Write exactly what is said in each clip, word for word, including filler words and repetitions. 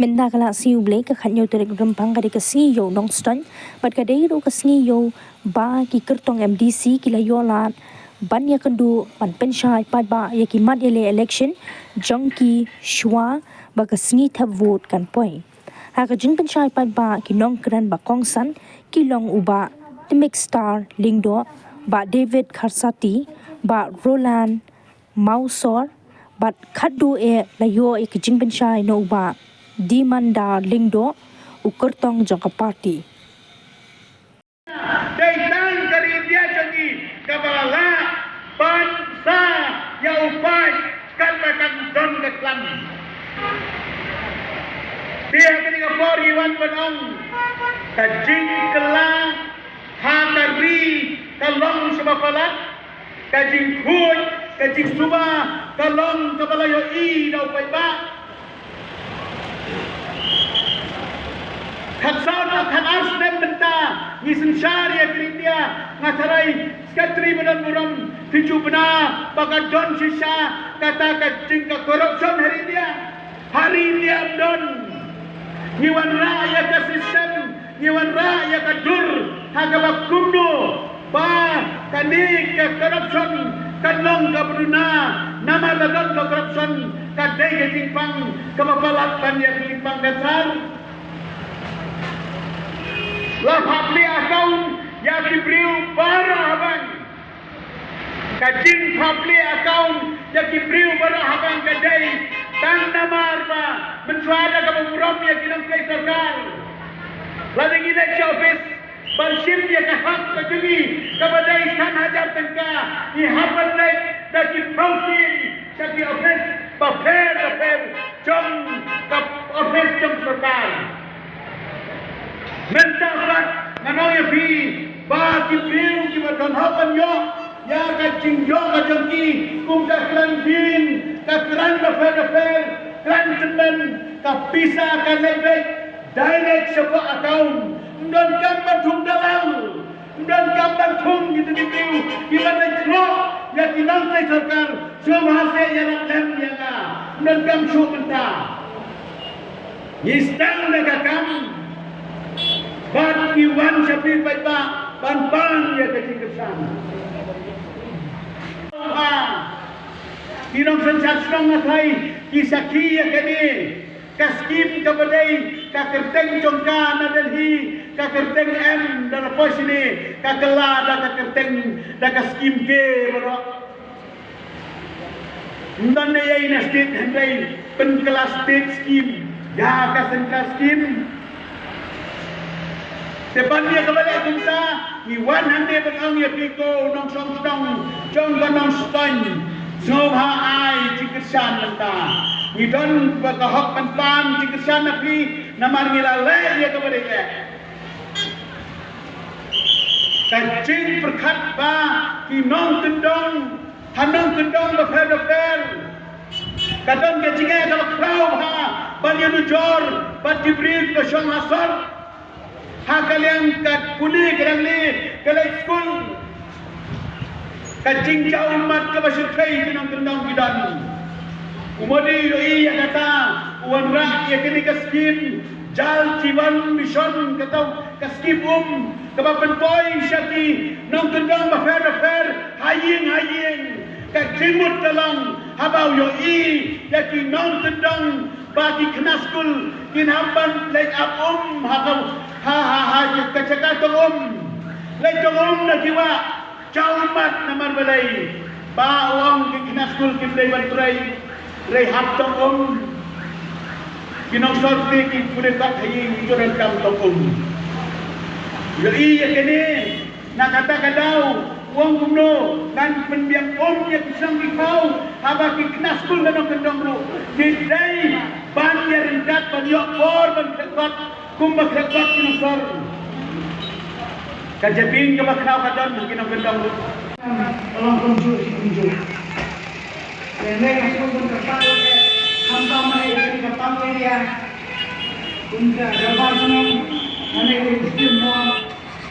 Ynda ka la sngi U Blei ka khatnïew tarik Rymphang ka dei ka sngi ïew Nongstoiñ, bad ka dei ruh ka sngi ïew ba ki kyrtong M D C ki la ïoh lad ban ïakynduh ban pynshai paidbah ïa ki mat ïaleh election jong ki shuwa ba ka sngi thep vote kan poi. Ha ka jingpynshai paidbah ki nongkren ba kongsan ki long u Bah Tmikstar Lyngdoh, Bah David Kharsati, Bah Roland Mawsor, bad khatduh eh la ïoh ïa ka jingpynshai na u Bah Dimandar Lyngdoh, u kyrtong jong ka party. Dei tang ka ri India jong ngi kaba la lah ban sa ïa u paid katba kan don ka khlam. Te ha kane ka por ngi wan ban ong ka jingkylla ha ka ri ka long shaba palat, ka jingkhuid, ka jingsuba ka long kaba la ïohi da u paidbah. Khatsaw na khatar snem mynta ngi synshar ïa ka ri India, nga tharai Secretary ba don burom phi ju bna ba ka don shisha kata ka jing ka corruption ha ri India. Ha ri India ym don. Ngi wanrah ïa ka system, ngi wanrah ïa ka dur ha kaba kumno ba kane ka corruption kan long kaba duna, namar la don ka corruption ka dei ka jingpang kaba palat ban ïa ka jingpang ka sar. La phah plie account ïa ki briew baroh ha bank. Ka jingphah plie account ïa ki briew baroh ha bank ka dei tang namar ba mynshuwa da kaba burom ïa ki nongtrei sorkar. Lada ngi leit sha office ban shim ïa ka hok ka jong ngi kaba dei san hajar tyngka, ngi hap ban leit da ki phew sien sha ki office bapher bapher jong ka office jong sorkar. Mynta pat ngan ong ïa phi ba ki briew kiba don hok ban ïoh ïa ka jingïoh ka jong ki kum ka kren dieng, ka kren bapher bapher, kren tymmen, ka pisa ka leit beit direct sha ka account. Ym don kam ban thung dalal, ym don kam ban thung kita ki briew kiba dei khlok ïa ki nongtrei sorkar. Sngewbha seh ïarap lem ïa nga, ym don kam shuh mynta. Ngi sdang da ka kam bad ngi wan sha phi paidbah ban pan ïa ka jingkyrshan. Ba ki nongsynshar shnong nga tharai ki sakhi ïa kane ka skim kaba dei ka kyrteng jong ka na Delhi, ka kyrteng em da la poi shane, ka kylla da ka kyrteng da ka skim ke baroh. Ym don ei ei na state hynrei pynkylla state scheme ïa ka central scheme. Te ban ïa kaba leh kumta ngi wan hangne ban ong ïa phi ko u nongshong shnong jong ka Nongstoiñ, sngewbha ai jingkyrshan mynta. Ngi don ba ka hok ban pan jingkyrshan na phi namar ngi la leh ïa kaba dei eh. Ka jingpyrkhat ba ki nongkyndong ha nongkyndong bapher bapher ka don ka jingeh kaba khraw bha ban ïanujor bad ki briew kiba shong ha sor. Ha ka liang ka pule ka dang leh ka leit skul. Ka jingjaw ummat kaba shyrkhei ki nongkyndong ki don. U Modi u ïohi ïa kata, u wanrah ïa kane ka skim Jal Jeevan Mission, kata ka skim um kaba pynpoi sha ki nongkyndong bapher bapher ha ïing ha ïing. Ka jingmut ka long haba u ïohi ïa ki nongkyndong ba ki khynnah skul kin hap ban leit ap um ha ka, ha, ha, ha ka jaka tong um. Leit tong um na ki wah. Jaw ummat namar balei? Ba u ong ki khynnah skul kim dei ban trei, trei hap tong um. Ki nongsor te ki pule pat ha ïing, ki ju donkam tong um. Ïohi ïa kane, na kata ka daw u ong kumno, ngan pynbiang um ïa ki shnong ki khaw, haba ki khynnah skul na nongkyndong ruh ki dei ban ïaryngkat ban ïoh bor ban khreh kot. Kumba khreh kot ki nongsor. Ka jabieng kaba khraw ka don ha ki nongkyndong ruh. Ka long kumjuh shi kumjuh. Lane ka shu bun ka pang ïa, khamtam ïa ka pang ïa. Kum ka Dorbar Shnong, lane ka skim mo.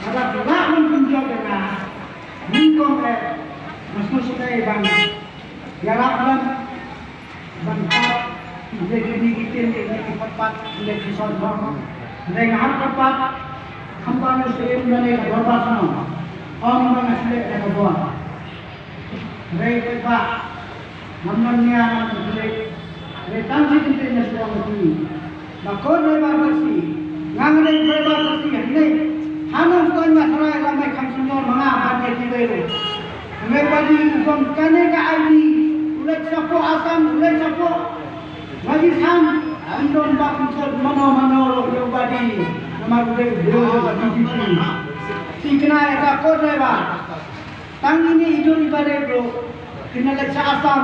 Haba ka lah bun kumjuh ka na. Nyngkong eh, mas mus ïa ban ïarap ban, ban tap. Ïa kine ki tin, ïa kine ki patpat, ïa ki sot bang. Hynrei nga hap patpat, khamtam ïa u syiem lane ka dorbar shnong. Ym ba nga shu leh da ka bor. Hynrei paidbah, ngam don nia, ngam don khleh. Hynrei tang shi kyntien nga shu ong ïa phi. Ba ko driver taxi, nga nga dei driver taxi hangne. Hangne ko nga tharai lam mai kham senior ma nga ban ïa kiwei ruh. Hynrei ba dei u don kane ka I D, u leit shapoh Assam, u leit shapoh Rajasthan, ym don ba pynthut mano mano ruh ïa u ba dei. Namar u dei u dei u B J P. Thikna ïa ka ko driver. Tang ine i dur i ba dei ruh, kin leit sha Assam.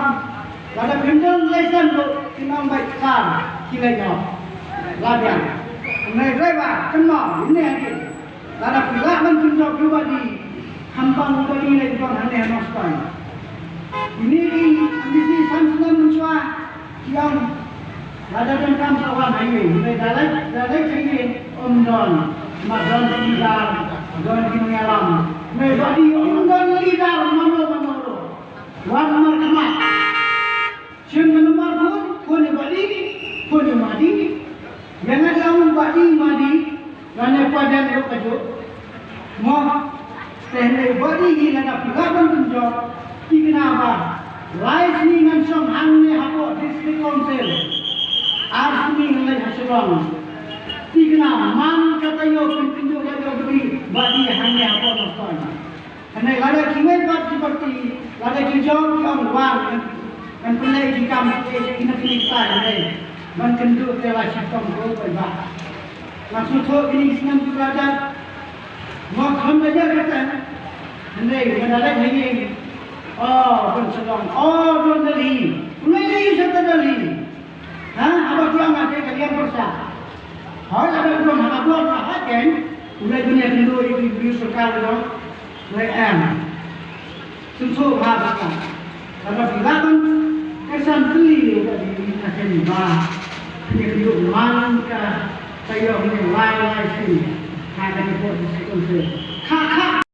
Lada phim don license ruh, kin ym bait sar, ki leit noh. La biang. Nai driver, kynmaw, ine hadien. Lada phi lah ban pynjop ïa u ba dei, khamtam u ba dei leit don hangne ha Nongstoiñ. Ine i M D C san snem mynshuwa, ki ong, lada donkam sa wan ha ïing, hynrei da leit, da leit ha ïing, ym don, ma don ki leader, don ki nongïalam. Hynrei ba dei ym don leader mano mano ruh. Wan markhmat. Shim ka nambar phone, phone ïa u ba dei, phone ïa u ma dei. Ïa nga ïa u ba dei, ma dei. Lane paden ruh kajuh. Mo, te hynrei ba dei hi lada phi lah ban pynjop, thikna ba lai sngi ngan shong hangne hapoh District Council. Ar sngi ngan leit ha Shillong. Thikna man ka taïew phin pynjop ïa ka ba dei, ba dei hangne hapoh Nongstoiñ. Hynrei lada kiwei pat ki parti, lada ki jong ki ong wan, ngan pynleit ki kam ki, ki na ki tai hynrei ban kynduh te la shitom ko paidbah. Nga sngewthuh kine ki snem ki la jat. Nga kham da jat kata. Hynrei nga da leit ha ïing. Oh, don Shillong. Oh, don Delhi. Ulei lei sha Delhi. Ha, haba ki ong ate ka liang pyrshah. Hoi, lada u don ha ka bor ka ha ken. Ulei dunia kynduh ïa ki briew sorkar u don. Ulei em. Sngewthuh bha bha ka. Lada phi lah ban kyrsan tylli ïa ka dei ka ken ba. Kane ka ïoh man ka taïew ne lai lai sien. Ha kane ka por ka sngewthuh. Kha kha.